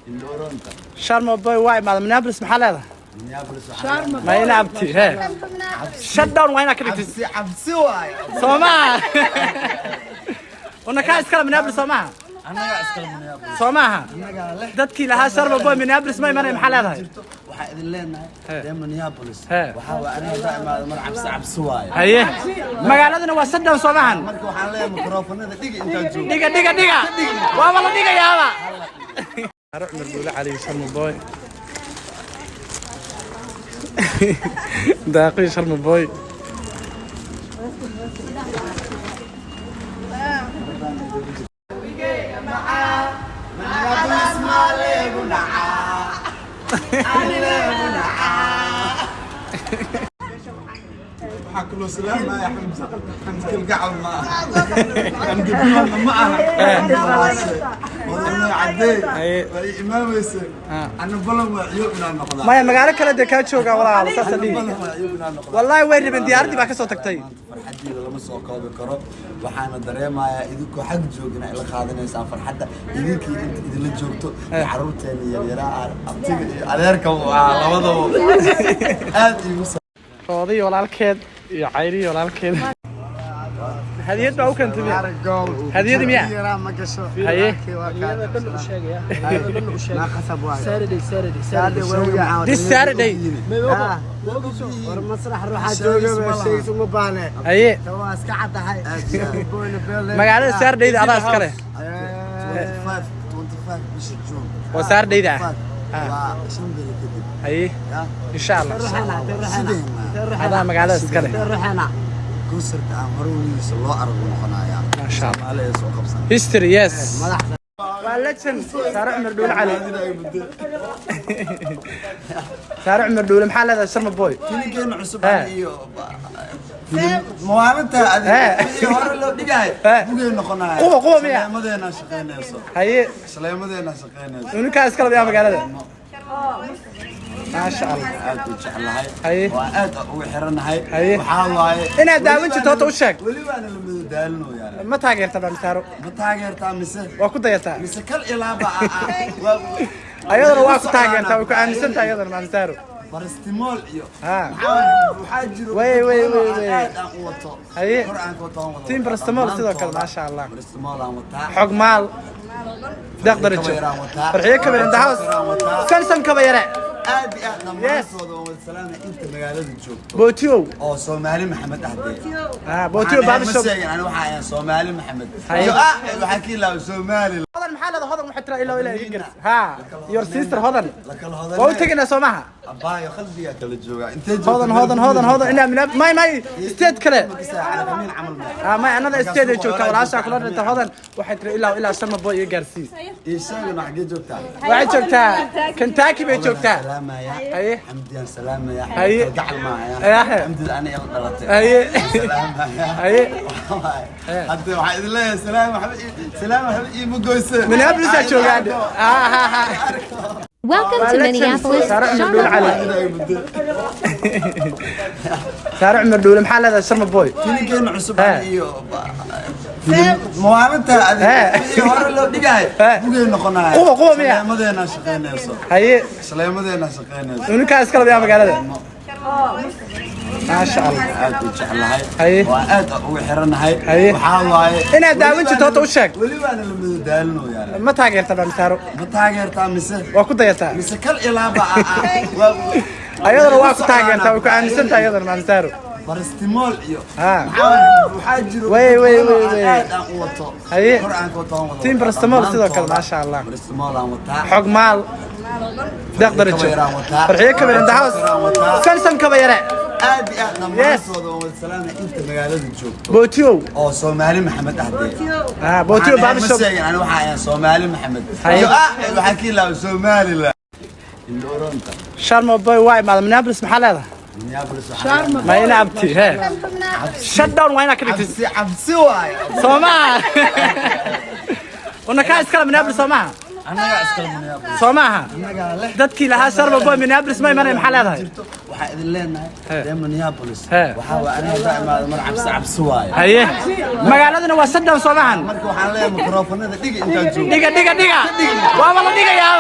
Indhooronta. Sharma Boy waa imaada Minneapolis, maxaa leedahay? Minneapolis waxaa Ma ina abti he shutdown waa inaa ka dhigtid. Cabsi cabsi waaye. Soo maaha? Una kaa iskale Minneapolis, soo maaha? Annagaa iskale Minneapolis. Soo maaha? Annagaa leh. Dadkii lahaa Sharma Boy Minneapolis ma imanay, maxaa leedahay? Jirto, waxaa idin leenahay reer Minneapolis. He. Waxaa waa aniga haddaa imaado mar cabsi cabsi waaye. Haye, magaaladana waa shutdown, soo maahan? Marka waxaan leeyahay mikrofonada dhiga intaan joogo. Dhiga, dhiga, dhiga, waaba la dhigayaaba. Cumar Buule Cali, Sharma Boy, daaqii Sharma Boy. Minneapolis maaleegu nacaa. Anileegu nacaa. Waxaa kaloo salaamaya Xamse. Xamse kalgacal ma aha. Xamdi Bulanna ma aha. Wadana cadee. Haye. Waa ii imaamaysa. Ana balan waa ciyo inaan noqdaa. Maya, magaalo kale dee kaa joogaa walaal, saasa Ana dhihi. balan waa ciyo inaan noqdaa. Wallaahi way rabeen, diyaaraddii baa ka soo tagtay. Maanta farxaddiida lama soo koobi karo. Waxaana dareemayaa idinkoo xag joogina ila qaadanaysaan farxadda, idinkii inta idinla joogto iyo carruurteena yaryaraa, abtiga iyo adeerka uu ahaa, labadaba aad iigu Roodii walaalkeed iyo Cayrii walaalkeed hadiyad baa u keentay miya? Hadiyadi miya? Ma gasho. Haye. This Saturday. War masrax ruuxa jooga sheegis uma baahne. Haye. Waa iska caddahay. Magaalada Saturday-da adaa iskale. 25 25 bisha June. Oo Saturday-da ah. Waa 5 beri kadib. Haye. Ya. Insha Allah. Sideena. Adaa magaalada iskale. Concert aan hore weligiisa loo arag uu noqonayaa. Masha Allah. Soomaali ay soo qabsan. History, yes. Waa legend Saare Cumar Dhuule Cali. Saare Cumar Dhuule, maxaa leedahay Sharma Boy? Filinkeena cusub He. iyo maalinta He. adiga hore loo dhigahay He. bugay noqonaya. Quba, quba miya? Shaleemadeena shaqeynayso. Haye. Shaleemadeena shaqeynayso. Unukaa iskale yaa magaalada, maasha Allah. Aad u jeclahay. Haye. Waa aad ugu xiranahay. Haye. Waxaa waaye Inaad daawan jirto horta u sheeg. Weli waana la madadaalinoyaa. Ma taageerta Bamisaaro? Ma taageertaa mise? Waa ku dayataa? Mise kal ilaaba? Ayadana waa ku taageertaa, way ku aaminsan tahay ayadana Bamisaaro. Barastimool iyo Ha. waxaa jiro Way, way, way, way. aad aan u wato. Haye. Kor aan ka wato waan wada Team wataa. Barastimool sidoo kale, maasha Allah. Barastimool aan wataa. Xog maal Deeq Darajo. Kabayaraan wataa. Farxiyo Kabayar in the house. Kabayaraan wataa. Samsam Kabayare. Aad iyo aad dhammaantooda waan wada salaamay inta magaalada joogto Bootiow. oo Soomaali Maxamed ah dee. Ah, Bootiow Waxaan Baabi ma Shop. sheegin ani waxa ayaan Soomaali Maxamed. Haye. Iyo waxaan ka ilaaway Soomaali. Hodan maxaa leedahay? Hodan waxay tiraa ilaa ilaa iga garas ha, your sister Hodan. La kala hodan. Waa u tegaynaa, soo maha? Abaayo qalbigaa kala joogaa. Intee joogto? Hodan, Hodan, Hodan, Hodan inaa mina may may state kale. Calaamiin camal ma. Ah, may another state ay joogtaa, walaashaa kula dhinta. Hodan waxay tiri ilaa ilaa Sharma Boy iga gaarsii. Ii sheegin xaggee joogtaa? Waxay joogtaa Kentucky bay joogtaa. Salaamaya. Haye. Xamdiyaan salaamaya. Haye. Kalgacal maaya. Haye. Xamdida ani ila dhalatay. Haye. Salaamaya. Haye. Hadda waxaa idin leeyahay salaam waxba salaam waxba iima goyse. Minneapolis aa joogaan. Ah ha ha. Welcome to Minneapolis, Saare Cumar Dhuule Sharma Cali. Boy. Saare Cumar Dhuule, maxaa leedahay Sharma Boy? Filinkeena cusub He. iyo maalinta adiga He. hore loo dhigahay He. bugay noqonaya. Quba, quba miya? Shaleemadeena shaqeynayso. Haye. Shaleemadeena shaqeynayso. Unukaa iskale yaa magaalada, maasha Allah. Aad u jeclahay. Haye. Waa aad ugu xiranahay. Haye. Waxaa waaye Inaad daawan jirto horta u sheeg. Weli waana la madadaalinoyaa. Ma taageerta Bamisaaro? Ma taageertaa mise? Waa ku dayataa? Mise kal ilaaba? Ayadana waa ku taageertaa, way ku aaminsan tahay ayadana Bamisaaro. Barastimool iyo Ha. waxaa jiro Way, way, way, way. aad aan u wato. Haye. Kor aan ka wato waan wada Team wataa. Barastimool sidoo kale, Dhammaantooda. maasha Allah. Barastimool aan wataa. Xog maal Deeq Darajo. Kabayaraan wataa. Farxiyo Kabayar in the house. Kabayaraan wataa. Samsam Kabayare. Aad iyo aad dhammaantooda waan wada salaamay inta magaalada joogto Bootiow. oo Soomaali Maxamed ah dee. Ah, Bootiow Waxaan Baabi ma Shop. sheegin ani waxa ayaan Soomaali Maxamed. Haye. Iyo waxaan ka ilaaway Somaliland. Indhooronta. Sharma Boy waa imaada Minneapolis, maxaa leedahay? Minneapolis waxaa Ma ina abti he shutdown waa inaa ka dhigtid. Cabsi cabsi waaye. Soo maaha? Una kaa iskale Minneapolis, soo maaha? Annagaa iskale Minneapolis. Soo maaha? Annagaa leh. Dadkii lahaa Sharma Boy Minneapolis ma imanay, maxaa leedahay? Jirto, waxaa idin leenahay He. reer Minneapolis. He. Waxaa waa aniga haddaa imaado mar cabsi cabsi waaye. Haye, magaaladana waa shutdown, soo maahan? Marka waxaan leeyahay mikrofonada dhiga intaan joogo. Dhiga, dhiga, dhiga, waaba la dhigayaaba.